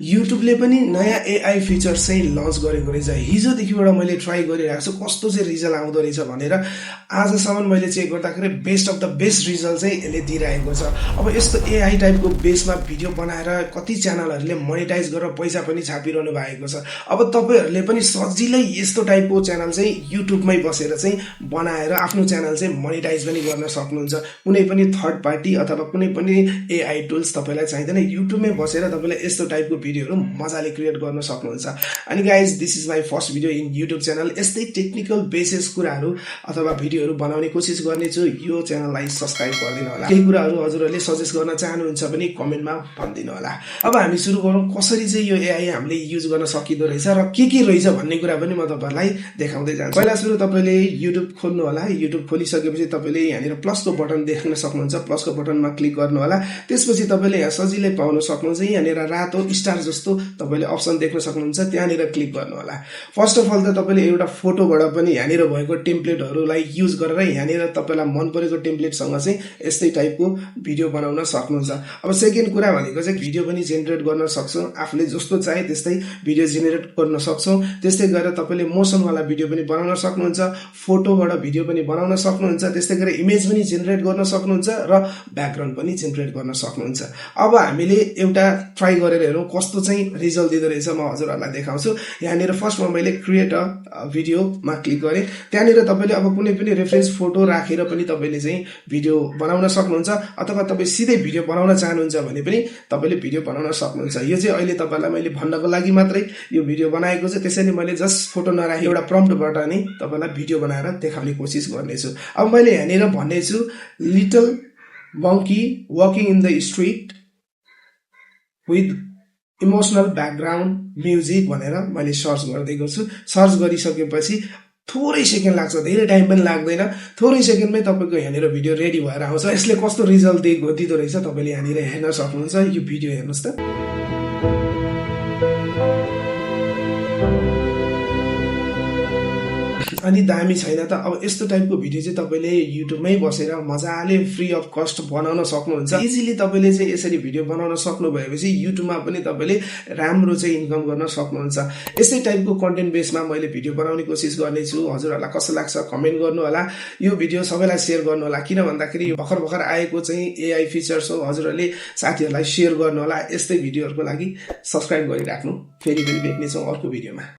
युट्युबले पनि नयाँ AI feature चाहिँ लन्च गरेको रहेछ। हिजोदेखिबाट मैले ट्राई गरिरहेको छु कस्तो चाहिँ रिजल्ट आउँदो रहेछ भनेर। आजसम्म मैले चेक गर्दाखेरि best of the best result चाहिँ यसले दिइरहेको छ। अब यस्तो एआई टाइपको बेसमा भिडियो बनाएर कति च्यानलहरूले मोनेटाइज गरेर पैसा पनि छापिरहनु भएको छ। अब तपाईँहरूले पनि सजिलै यस्तो टाइपको च्यानल चाहिँ युट्युबमै बसेर चाहिँ बनाएर आफ्नो च्यानल चाहिँ मोनेटाइज पनि गर्न सक्नुहुन्छ। कुनै पनि थर्ड पार्टी अथवा कुनै पनि एआई टुल्स तपाईँलाई चाहिँदैन। युट्युबमै बसेर तपाईँले यस्तो टाइपको भिडियोहरू मजाले क्रिएट गर्न सक्नुहुन्छ। अनि guys, this is my first video in YouTube channel. यस्तै टेक्निकल बेसिस कुराहरू अथवा भिडियोहरू बनाउने कोसिस गर्नेछु। यो च्यानललाई सब्सक्राइब गरिदिनु होला। केही कुराहरू हजुरहरूले सजेस्ट गर्न चाहनुहुन्छ भने कमेन्टमा भनिदिनु होला। अब हामी सुरु गरौँ कसरी चाहिँ यो एआई हामीले युज गर्न सकिँदो रहेछ र के रहेछ भन्ने कुरा पनि म तपाईँहरूलाई देखाउँदै जान्छु। पहिला सुरु तपाईँले युट्युब खोल्नु होला। युट्युब खोलिसकेपछि तपाईँले यहाँनिर प्लसको बटन देख्न सक्नुहुन्छ। प्लसको बटनमा क्लिक गर्नु होला। त्यसपछि तपाईँले यहाँ सजिलै पाउन सक्नुहुन्छ। यहाँनिर रातो स्टार जस्तो तपाईँले अप्सन देख्न सक्नुहुन्छ। त्यहाँनिर क्लिक गर्नु होला। फर्स्ट अफ अल त तपाईँले एउटा फोटोबाट पनि यहाँनिर भएको टेम्प्लेटहरूलाई युज गरेर यहाँनिर तपाईँलाई मन परेको टेम्प्लेटसँग चाहिँ यस्तै टाइपको भिडियो बनाउन सक्नुहुन्छ। अब सेकेन्ड कुरा भनेको चाहिँ भिडियो पनि जेनेरेट गर्न सक्छौँ। आफूले जस्तो चाहे त्यस्तै भिडियो जेनेरेट गर्न सक्छौँ। त्यस्तै गरेर तपाईँले मोसनवाला भिडियो पनि बनाउन सक्नुहुन्छ। फोटोबाट भिडियो पनि बनाउन सक्नुहुन्छ। त्यस्तै गरेर इमेज पनि जेनेरेट गर्न सक्नुहुन्छ र ब्याकग्राउन्ड पनि जेनेरेट गर्न सक्नुहुन्छ। अब हामीले एउटा ट्राई गरेर हेरौँ कस्तो चाहिँ रिजल्ट दिँदो रहेछ। म हजुरहरूलाई देखाउँछु। यहाँनिर फर्स्टमा मैले क्रिएट अ भिडियोमा क्लिक गरेँ। त्यहाँनिर तपाईँले अब कुनै पनि रेफरेन्स फोटो राखेर पनि तपाईँले चाहिँ भिडियो बनाउन सक्नुहुन्छ। अथवा तपाईँ सिधै भिडियो बनाउन चाहनुहुन्छ भने पनि तपाईँले भिडियो बनाउन सक्नुहुन्छ। यो चाहिँ अहिले तपाईँलाई मैले भन्नको लागि मात्रै यो भिडियो बनाएको छु। त्यसैले मैले जस्ट फोटो नराखेँ एउटा प्रम्प्टबाट नै तपाईँलाई भिडियो बनाएर देखाउने कोसिस गर्नेछु। अब मैले यहाँनिर भन्नेछु little monkey walking in the street with emotional background music भनेर मैले सर्च गर्दै गर्छु। सर्च गरिसकेपछि थोरै सेकेन्ड लाग्छ, धेरै टाइम पनि लाग्दैन। थोरै सेकेन्डमै तपाईँको यहाँनिर भिडियो रेडी भएर आउँछ। यसले कस्तो रिजल्ट दिँदो रहेछ तपाईँले यहाँनिर हेर्न सक्नुहुन्छ। यो भिडियो हेर्नुहोस् त। अनि दामी छैन त। अब यस्तो टाइपको भिडियो चाहिँ तपाईँले युट्युबमै बसेर मजाले फ्री अफ कस्ट बनाउन सक्नुहुन्छ। इजिली तपाईँले चाहिँ यसरी भिडियो बनाउन सक्नु भएपछि युट्युबमा पनि तपाईँले राम्रो चाहिँ इन्कम गर्न सक्नुहुन्छ। यस्तै टाइपको कन्टेन्ट बेसमा मैले भिडियो बनाउने कोसिस गर्नेछु। हजुरहरूलाई कस्तो लाग्छ कमेन्ट गर्नु होला। यो भिडियो सबैलाई सेयर गर्नु होला। किन भन्दाखेरि यो भर्खर आएको चाहिँ एआई फिचर्स हो। हजुरहरूले साथीहरूलाई सेयर गर्नु होला। यस्तै भिडियोहरूको लागि सब्सक्राइब गरिराख्नु। फेरि भेट्नेछौँ अर्को भिडियोमा।